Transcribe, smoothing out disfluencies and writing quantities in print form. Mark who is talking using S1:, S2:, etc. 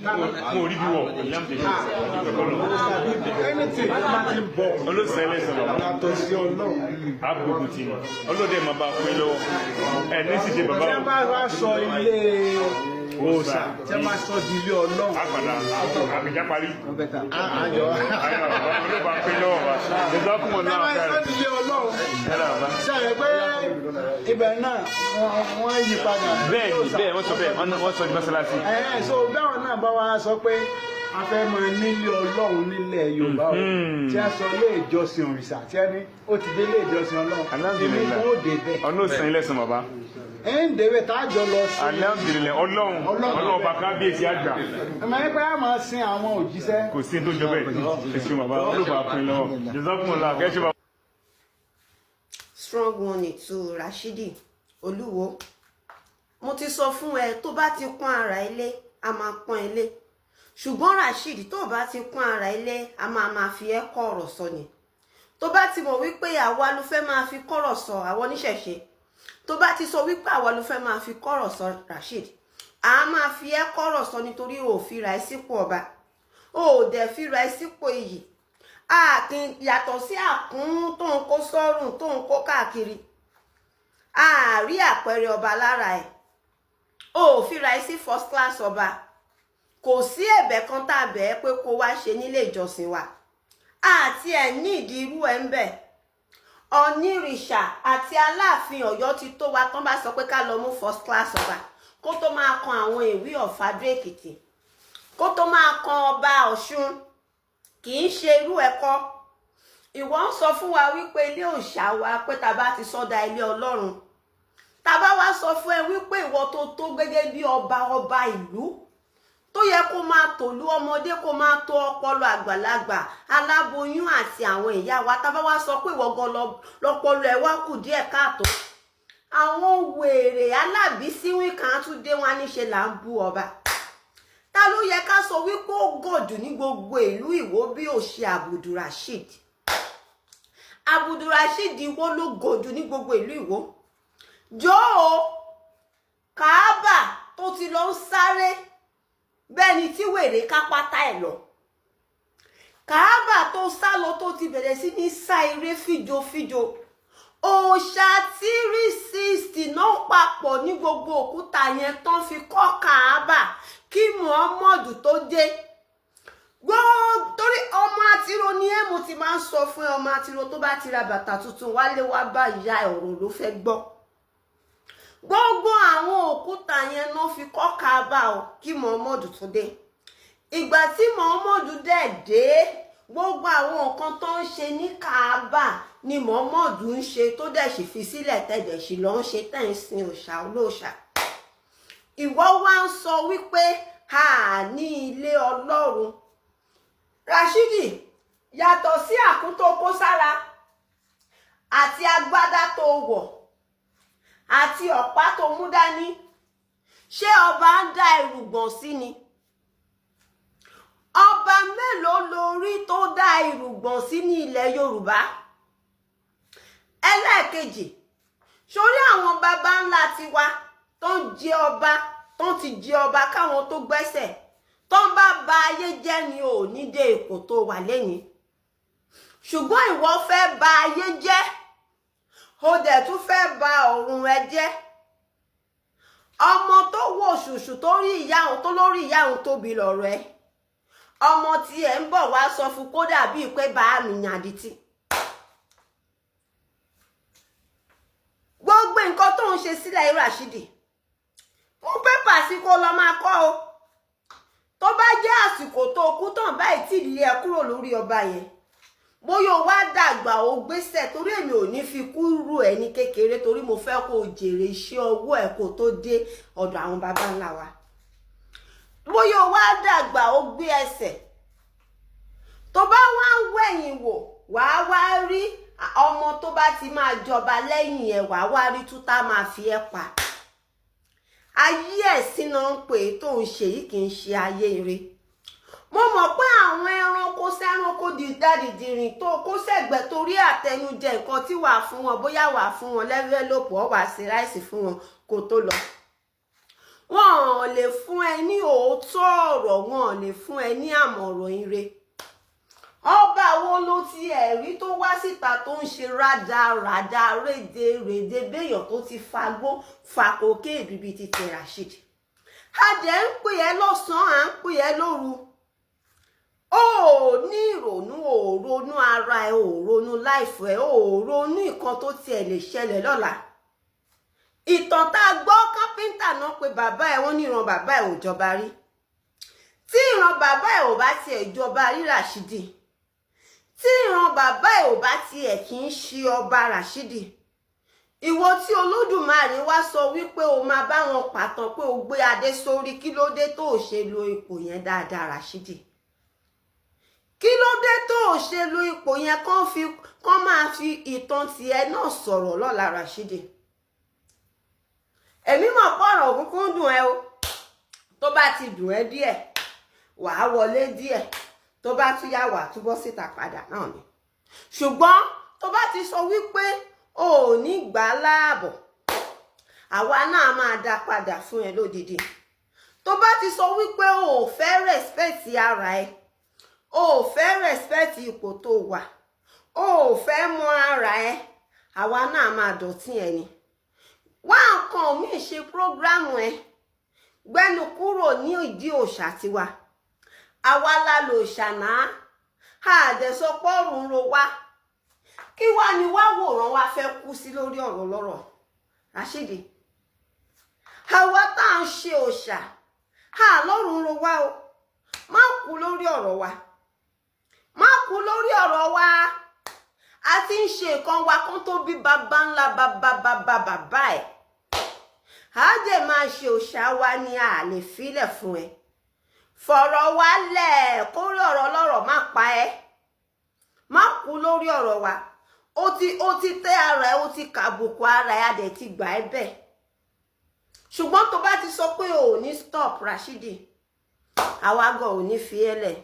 S1: Mo rí bí wọ̀, alhamdulillah.
S2: Anything tó bá ti ń bọ̀
S1: Olóòsàn ẹlẹ́sìn bàbá.
S2: Yàtọ̀ sí Ọlọ́run.
S1: Agbègbè tì ní. Ọlọ́dẹ máa bá pín lọ́wọ́. Ẹ ní sì ṣe bàbá
S2: Tí wọ́n
S1: o.
S2: bá wá sọ ilé òòṣà, tí wọ́n bá sọ di ilé Ọlọ́run.
S1: Àpàdà àbíjà parí.
S2: Ayọ̀.
S1: Ayọ̀ bàbá olóòbá pín lọ́wọ́ wa.
S2: Tí wọ́n bá sọ di ilé Ọlọ́run.
S1: Ẹ̀rọ bàbá.
S2: Ṣàlẹ̀ pé ibẹ̀ náà wọ́n yí padà.
S1: Bẹ́ẹ̀ ni, bẹ́ẹ̀ wọ́n sọ bẹ́ẹ̀, wọ́n sọ di mọ́sálásí.
S2: Ẹ̀hẹ́n, so báwọn náà bá wa sọ pé a fẹ́ máa nílé Ọlọ́run nílẹ̀ Yorùbá o, tí a sọ ilé ìjọsìn òrìṣà, tí a ní ó ti dé ilé ìjọsìn Ọlọ́run, èmi
S1: Alhamdulillah.
S2: kò dé bẹ́ẹ̀.
S1: Ọlọ́sàn ilẹ̀sìn bàbá.
S2: Ẹ̀ ń débẹ̀ tá a jọ lọ sí.
S1: Alhamdulillah, Ọlọ́run Ọlọ́run ọba kábíyèsí àgbà.
S2: Ẹ máa ń pẹ́ a máa sin àwọn òjíṣẹ́.
S1: Kò sí tó jọ bẹ́ẹ̀. Ẹ ṣeun bàbá, olóòbá pín lọ́wọ́. Jazakumullah, kẹ́ ṣe bàbá.
S3: Strong warning to Rashidi Olúwo. Mo ti sọ fún ẹ, tó bá ti pọ́n ara ilé, a máa pọ́n ilé. Ṣùgbọ́n Rashidi, tó bá ti pọ́n ara ilé, a máa máa fi ẹ́ kọ́ ọ̀rọ̀ sọ ni. Tó bá ti mọ̀ wípé àwa ló fẹ́ máa fi kọ́rọ̀ sọ, àwọn oníṣẹ̀ṣe, tó bá ti sọ wípé àwa ló fẹ́ máa fi kọ́rọ̀ sọ, Rasheed, a máa fi ẹ́ kọ́rọ̀ sọ, nítorí o ò fira ẹ sípò ọba, o ò dẹ̀ fira ẹ sípò iyì. A kì í yàtọ̀ sí àkún tó ń kó sọ́rùn, tó ń kó káàkiri, a rí àpẹẹrẹ ọba lára ẹ̀. O ò fira ẹ sí first class ọba. Kò sí ẹ̀bẹ̀ kan tá a bẹ̀ ẹ́ pé kó wá ṣe nílé ìjọsìn wa àti ẹ̀ ní ìdí irú ẹ̀ ń bẹ̀. Ọ̀nìrìṣà àti Aláàfin Ọ̀yọ́ ti tó wa. Tán bá sọ pé ká lọ mú first class ọba, kó tó máa kan àwọn ìwé ọ̀fadó Èkìtì, kó tó máa kan ọba Ọ̀ṣun, kì í ṣe irú ẹ̀kọ́. Ìwọ ń sọ fún wa wípé ilé òòṣà wa, pé tá a bá ti sọ́dà ilé Ọlọ́run, tá a bá wá sọ fún ẹ wípé ìwọ tó tó gẹ́gẹ́ bí ọba, ọba ìlú tó yẹ kó máa tòlú ọmọdé, kó máa tó ọpọlọ àgbàlagbà, aláboyún àti àwọn ìyá wa, tá a bá wá sọ pé ìwọ gan lọpọlọ ẹ wá kù díẹ̀ káàtó, àwọn wèrè alábísíwìn kan tún dé, wọn níṣe là ń bú ọba. Ta ló yẹ ká sọ wípé ó gọ̀jù ní gbogbo ìlú Ìwó bí ò ṣe Abdulrasheed? Abdulrasheed Ìwó ló gọ̀jù ní gbogbo ìlú Ìwó. Jọ̀ọ́, Kàábà tó ti lọ ń sáré bẹ́ẹ̀ ni tí wèrè kápátá ẹ̀ lọ, Kàábà tó sá lọ, tó ti bẹ̀rẹ̀ sí ní sá eré fíjofíjo, òòṣà 360 náà papọ̀ ní gbogbo òkúta yẹn tán fi kọ́ Kàábà kí Muhammadu tó dé. Gbogbo torí ọmọ àtìrò ní ẹ, mo ti máa ń sọ fún ẹ, ọmọ àtìrò tó bá ti ra bàtà tuntun wálé wá bá ìyá ẹ, ọ̀rọ̀ ló fẹ́ gbọ́. Gbogbo àwọn òkúta yẹn náà fi kọ́ Kaaba o kí Muhammadu tó dé. Ìgbà tí Muhammadu dẹ̀ dé, gbogbo àwọn nǹkan tó ń ṣe ní Kaaba ni Muhammadu ń ṣe, tó dẹ̀ sì fi sílẹ̀, tẹ̀dẹ̀ sì lọ́ ń ṣe, tẹ̀ ń sin òòṣà olóòṣà. Ìwọ wá ń sọ wípé a ní ilé Ọlọ́run. Rashidi, yàtọ̀ sí àkúntó kó sára àti agbádá tó wọ̀ àti ọ̀pá tó mú dání, ṣé ọba ń dá irùngbọ̀n sí ni? Ọba mélòó lórí tó dá irùngbọ̀n sí ní ilẹ̀ Yorùbá? Ẹlẹ́ẹ̀kejì, sórí àwọn baba ńlá tiwa tó ń jẹ ọba, tó ti jẹ ọba káwọn tó gbẹ́sẹ̀, tó ń bá ba ayé jẹ́ ni ò ní dé ipò tó wà lẹ́yìn. Ṣùgbọ́n ìwọ fẹ́ ba ayé jẹ́, o dẹ̀ tún fẹ́ ba ọ̀run ẹ jẹ́. Ọmọ tó wò ṣùṣù tó rí ìyá òun tó lórí ìyá òun tóbi lọ̀rọ̀ ẹ, ọmọ tí ẹ ń bọ̀ wá sọ fún kódà bíi pé bá mi yàn àdìtì. Gbogbo nǹkan tó ń ṣe sílẹ̀, Rashidi, fún pépà sí kó lọ máa kọ́ o. Tó bá jẹ́ àsìkò tó kú tán báyìí tí ilé ẹ kúrò lórí ọba yẹn, bóyá o wá dàgbà o gbéṣẹ, torí èmi ò ní fi kúrú ẹ ní kékeré, torí mo fẹ́ kó o jèrè iṣẹ́ ọwọ́ ẹ kó tó dé ọ̀dọ̀ àwọn baba ńlá wa. Bóyá o wá dàgbà o gbé ẹsẹ̀, tó bá wá ń wẹ̀yìn wò, wàá wá rí ọmọ tó bá ti máa jọba lẹ́yìn ẹ̀, wàá wá rí tútá máa fi ẹ́ pa. Ayé ẹ̀sìn náà ń pè é tó ń ṣe yìí, kì í ṣe ayé ire. Mo mọ̀ pé àwọn ẹranko sẹ́ranko dìdádìdìrìn tó kó sẹ́gbẹ̀ torí àtẹnujẹ nǹkan tí wàá fún wọn, bóyá wàá fún wọn lẹ́fẹ̀lọ́pù ọ̀, wàá ṣe ráìsì fún wọn kó tó lọ. Wọn ò lè fún ẹ ní òótọ́ ọ̀rọ̀, wọn ò lè fún ẹ ní àmọ̀ràn ire. Ọba wo ló ti ẹ̀rí tó wá síta tó ń ṣe rádaràda, rédèrèdè, béèyàn tó ti fagbó fa cocaine bíi ti ti Rasheed? A dẹ̀ ń pè ẹ́ lọ́sàn-án, à ń pè ẹ́ lóru, ó ní ìrònú, ò ronú ara ẹ, ò ronú life ẹ, ò ronú nǹkan tó tiẹ̀ lè ṣẹlẹ̀ lọ́la. Ìtàn tá a gbọ́, kápẹ́ńtà náà pé bàbá ẹ, wọ́n ní ìran bàbá ẹ ò jọba rí. Tí ìran bàbá ẹ ò bá tiẹ̀ jọba rí, Ràṣídì, tí ìran bàbá ẹ ò bá tiẹ̀ kì í ṣe ọba, Ràṣídì, ìwọ tí Olódùmarè wá sọ wípé o máa bá wọn pàtàn pé o gbé adé sórí, kí ló dé tó o ṣe lo ipò yẹn dáadáa, Ràṣídì? Kí ló dé tó o ṣe lo ipò yẹn kán fi kán máa fi ìtàn tiẹ̀ náà sọ̀rọ̀ lọ́la, Ràṣídì? Èmi mọ̀ pé ọ̀rọ̀ òkúnkún dùn ẹ́ o. Tó bá ti dùn ẹ́ díẹ̀, wàá wọlé díẹ̀, tó bá tún yá, wàá túbọ̀ síta padà náà ni. Ṣùgbọ́n tó bá ti sọ wípé o ò ní gbà á láàbọ̀, àwa náà máa dá padà fún ẹ lódìdí. Tó bá ti sọ wípé o ò fẹ́ respect ara ẹ, o ò fẹ́ respect ipò tó wà, o ò fẹ́ mọ ara ẹ, àwa náà máa dọ̀tí ẹ ni. Wá nǹkan míì ṣe program ẹ, gbẹ́nu kúrò ní ìdí òòṣà tiwa. Àwa la lò ṣàná àdẹ̀sọpọ̀rùn ro wá. Kí wá ni wá wòran wá fẹ́ kú sí lórí ọ̀rọ̀ lọ́rọ̀, Rashidi? Àwa tá à ń ṣe òòṣà àlọ́run ro wá o. Má kú lórí ọ̀rọ̀ wa, má kú lórí ọ̀rọ̀ wa. A ti ń ṣe nǹkan wa kán tó bí bàbá ńlá bàbá bàbá bàbá ẹ̀. Á dẹ̀ máa ṣe òòṣà wa ni, a lè filẹ̀ fún ẹ. Fọ̀rọ̀ wa lẹ̀, kórí ọ̀rọ̀ ọlọ́rọ̀ má pa ẹ́. Má kú lórí ọ̀rọ̀ wa. Ó ti tẹ́ ara ẹ, ó ti kàbùkù ara ẹ, a dẹ̀ ti gbà ẹ́ bẹ́ẹ̀. Ṣùgbọ́n tó bá ti sọ pé o ò ní stop, Rashidi, àwa gan ò ní fi ẹ́ lẹ̀.